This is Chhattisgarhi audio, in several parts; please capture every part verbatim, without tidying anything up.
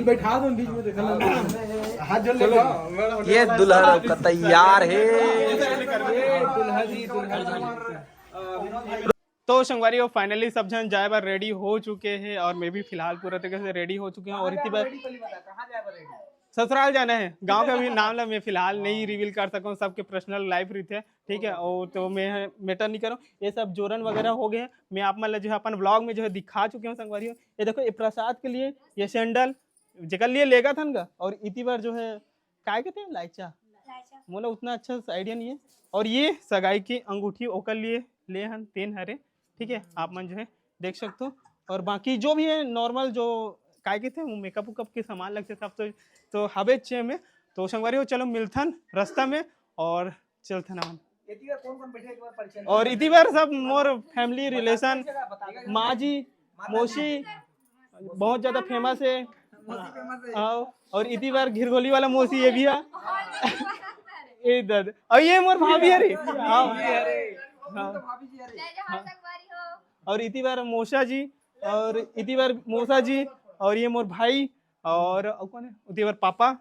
बैठा दो बीच में, देखा ना, हाथ जोड़ ले। ये दुल्हा का तैयार है। ये दुल्हा जी, दुल्हा जी। तो संगवारी हो, finally सब झन जाए बर ready हो चुके हैं और मैं भी फिलहाल पूरा तरीके से ready हो चुके हैं। और इतनी बार ससुराल जाना है, गांव का भी नाम ला मैं फिलहाल नहीं reveal कर सकूँ, सबके personal life रहिथे, ठीक है। और तो मैं matter नहीं करूँ, ये सब जोरन वगैरह हो गए हैं। मैं आप मन ला जो है अपन vlog में जो है दिखा चुके हूँ संगवारी हो। ये देखो, ये प्रसाद के लिए ये sandal जेकर लिए लेगा था ना, और इतनी बार जो है काय कहते हैं, लाइचा। मोला उतना अच्छा आइडिया नहीं है। और ये सगाई की अंगूठी ओकर लिए ले हन, तेन हरे, ठीक है, आप मन जो है देख सकते हो। और बाकी जो भी है normal जो काय कहते हैं, वो मेकअप उकअप के सामान लगते सब तो, तो हबे चे में। तो संगवारी हो, चलो मिलथन रास्ता में और चलथन हमन। और इतनी बार सब मोर family relation, माँ जी, मौसी, बहुत ज्यादा famous है। हाँ, और इतनी बार घिरघोली वाला मौसी ये भी है। ए दादा, और ये मोर भाभी है रे। हाँ। हाँ। और इतनी बार मौसा जी, और इतनी बार मौसा जी, और ये मोर भाई, और, और कौन है, इतनी बार पापा,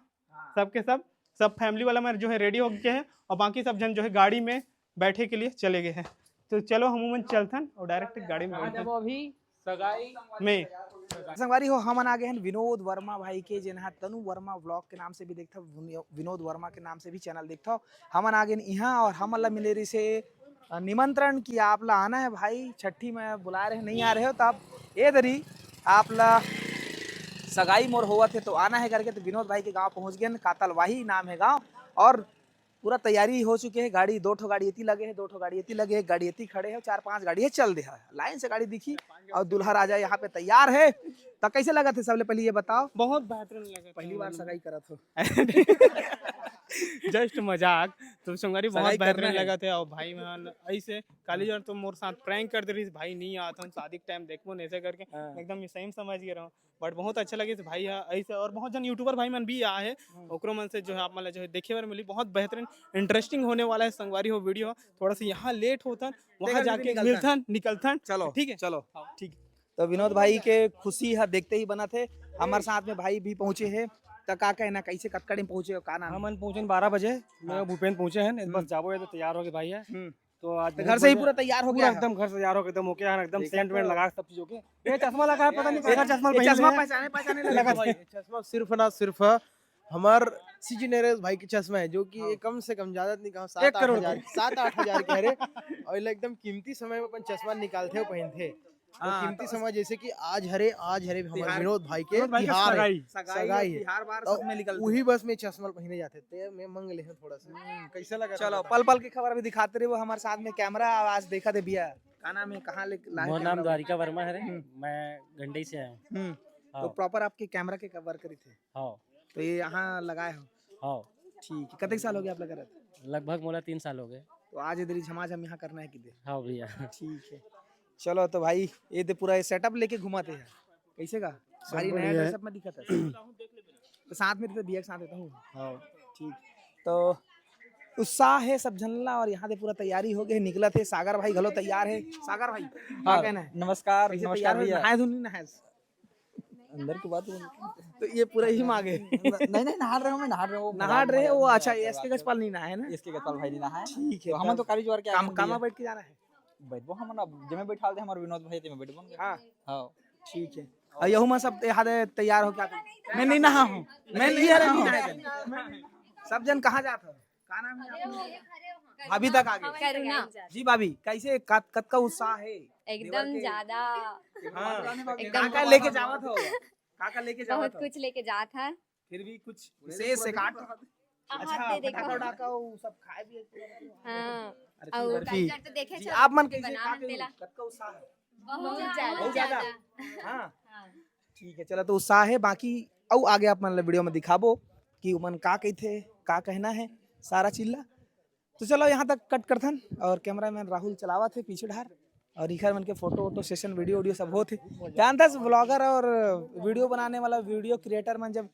सबके सब, सब family वाला मन जो है ready हो गए हैं और बाकी सब झन जो है गाड़ी में बैठे के लिए चले गए हैं। तो चलो हम मन चलथन और direct गाड़ी में बैठथन। अभी सगाई में। संगवारी हो, हमन आ गए हैं विनोद वर्मा भाई के, जेन हा तनु वर्मा vlog के नाम से भी देखथव, विनो-, विनोद वर्मा के नाम से भी channel देखथव। हमन आ गए हैं यहाँ और हमन ला मिले रहिसे, अ, निमंत्रण कि आप ला आना है भाई, छठी में बुला रहे, नहीं आ रहे हो तो आप ए दरी आप ला सगाई मोर होवत है तो आना है करके। तो विनोद भाई के गांव पहुंच गए हैं, कातलवाही नाम है गांव। और पूरा तैयारी हो चुके है, गाड़ी, दो ठो गाड़ी एती लगे है, दो ठो गाड़ी एती लगे है, गाड़ी एती खड़े है, चार पांच गाड़ी है, चल दे है, लाइन से गाड़ी दिखी। और दूल्हा राजा यहाँ पे तैयार है। तो कैसे लगत है, सबले पहले ये बताओ। बहुत बेहतरीन लगत है। पहली बार सगाई करत हो? Just मजाक। तो संगवारी, बहुत बेहतरीन लगत है। और भाई मन ऐसे काली जन तो मोर साथ prank कर दे रही, भाई नहीं आता हूँ शादी के time देखबो ऐसे करके। हाँ। एकदम सही समझ गए रहो। But बहुत अच्छा लगे भाई है ऐसे, और बहुत जन YouTuber भाई मन भी आ है, ओकरो मन से जो है आप मन ला जो है देखे बर मिली, बहुत बेहतरीन interesting होने वाला है संगवारी हो video। थोड़ा सा यहाँ late होथन, वहाँ जाके मिलथन, निकलथन। चलो, ठीक है, चलो। हाँ, ठीक है। तो विनोद भाई के खुशी है देखते ही बनत है। हमारे साथ में भाई भी पहुंचे हैं, तो का कहना, कैसे कतका time पहुंचे हो, का नाम है? हमन पहुंचे बारह बजे, मैं भूपेंद्र पहुंचे हैं, बस जाबो है तो तैयार हो गए भाई है। हम्म। तो आज तो घर से ही पूरा तैयार हो गया है? एकदम घर से तैयार हो गए, एकदम okay है, एकदम सेंट वेंट लगा सब चीज okay। ये चश्मा लगा है, पता नहीं कहाँ चश्मा पहने हैं। पहचाने, पहचाने लगा भाई। ये चश्मा सिर्फ ना सिर्फ हमार सीजी नरेश भाई के चश्मा है, जो कि ये कम से कम ज्यादा नहीं कहा, सात आठ हजार, सात आठ हजार के हरे। और एकदम कीमती समय में अपन चश्मा निकालते हो, पहनते हैं। और हाँ, कीमती समय जैसे कि आज हरे, आज हरे हमारे विनोद भाई के तिहार है। सगाई। सगाई है। तिहार बार सब में निकलते हैं। वही बस में चश्मा पहने जाते थे, मैं मंग ले हूँ थोड़ा सा। हम्म, कैसा लगा? चलो, पल पल की खबर भी दिखाते रहे वो हमारे साथ में कैमरा। आज देखा थे भैया, का नाम है, कहाँ ले, मोर नाम द्वारिका वर्मा है रे, मैं गंडई से आया हूँ। हम्म। हाँ। तो proper आपके कैमरा के कवर करी थे? हाँ। तो ये यहाँ लगाए हो? हाँ। ठीक है, कतेक साल हो गया आप लगा रहे थे? लगभग मोला तीन साल हो गए। तो आज इधर ही झमाझम यहाँ करना है किधर? हाँ भैया। ठीक है, चलो तो भाई, ये दे पूरा ये setup लेके घुमाते हैं, कैसे का? भारी नया dress up में दिखा था। तो साथ में तो भैया के साथ रहता हूँ। हाँ। ठीक, तो उत्साह है सब झन ला, और यहाँ दे पूरा तैयारी हो गए, निकला थे। सागर भाई घलो तैयार है। सागर भाई, का कहना है? नमस्कार, नमस्कार भैया। नहाए धो नहीं नहाए? अंदर की बात बोल। तो ये पूरा ही मांगे। नहीं, नहीं, नहा रहे हो, मैं नहा रहे हूँ, नहा रहे हो। अच्छा, एस के गजपाल नहीं नहाए ना? एस के गजपाल भाई नहीं नहाए। ठीक है, तो हम तो काली जोर के काम, कामा बैठ के जाना है। बैठबो हमन, अब जेमे बैठाल दे हमारे विनोद भाई, तेमे बैठबो। हाँ। हाँ। ठीक है। और यहू में सब यहाँ दे तैयार हो क्या? मैं नहीं नहा हूँ। मैं नहीं, अरे नहीं नहा। सब जन कहाँ जात हो? का नाम है आपका? भाभी तक आ गए। करुणा। जी भाभी, कैसे, कत-, कतका उत्साह है? एकदम ज्यादा। हाँ। एकदम। का का लेके जावत हो? का का लेके जावत हो? बहुत कुछ लेके जात हन। फिर भी कुछ विशेष एक आध। अच्छा, दे देखो। फटाका उटाका वो सब खाए भी। हाँ। अरे और culture तो देखे जी, आप मन कैसे, का कतका उत्साह है? बहुत ज्यादा। बहुत ज्यादा। हाँ। हाँ। ठीक है, चलो, तो उत्साह है। बाकी अउ आगे आप मन ला video में दिखाबो कि उमन का कहिथे, का कहना है, सारा चीज ला। तो चलो, यहाँ तक cut करथन, और cameraman राहुल चलावत हे पीछे ढार, और इखर मन के photo वोटो session, video वडियो सब होत हे। जानथस, vlogger और video बनाने वाला, video creator मन जब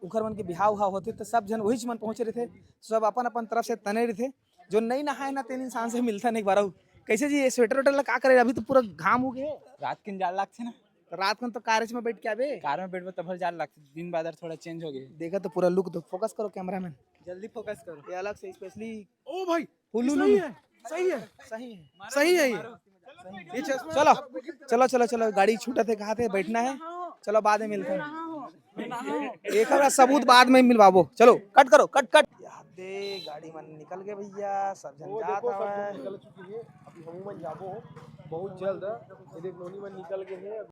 उखर मन के बिहाव उहाव होथे, तो सब झन वहीच मन पहुँचे रहिथे, सब अपन अपन तरफ से तने रहिथे। जो नइ नहाए ना, तेन इंसान से मिलथन एक बार। अउ कैसे जी, ये sweater वेटर ला का करे? अभी तो पूरा घाम हो गया। रात के जाड़ लागथे ना। रात कन तो कार में बैठ के आबे। कार में बैठबे तब जान लगथे, दिन बादर थोड़ा चेंज हो गए। देखा तो पूरा लुक दो, फोकस करो कैमरामैन। जल्दी फोकस करो। ये अलग से स्पेशली ओ भाई, फुल सही है, सही है, सही है, सही है ये। ये चश्मा चलो, चलो, चलो, चलो, गाड़ी छूटत हे, कहाँ थे बैठना है। चलो, बाद में मिलते हैं। एक हमारा सबूत बाद में मिलवाबो। चलो, कट करो, कट, कट। यार दे, गाड़ी मन निकल गए भैया, सब झन वो जात देखो, सब हवय। झन निकल चुकी है। अभी हम मन जाबो बहुत जल्द। ये देख, नोनी मन निकल गए हैं, अब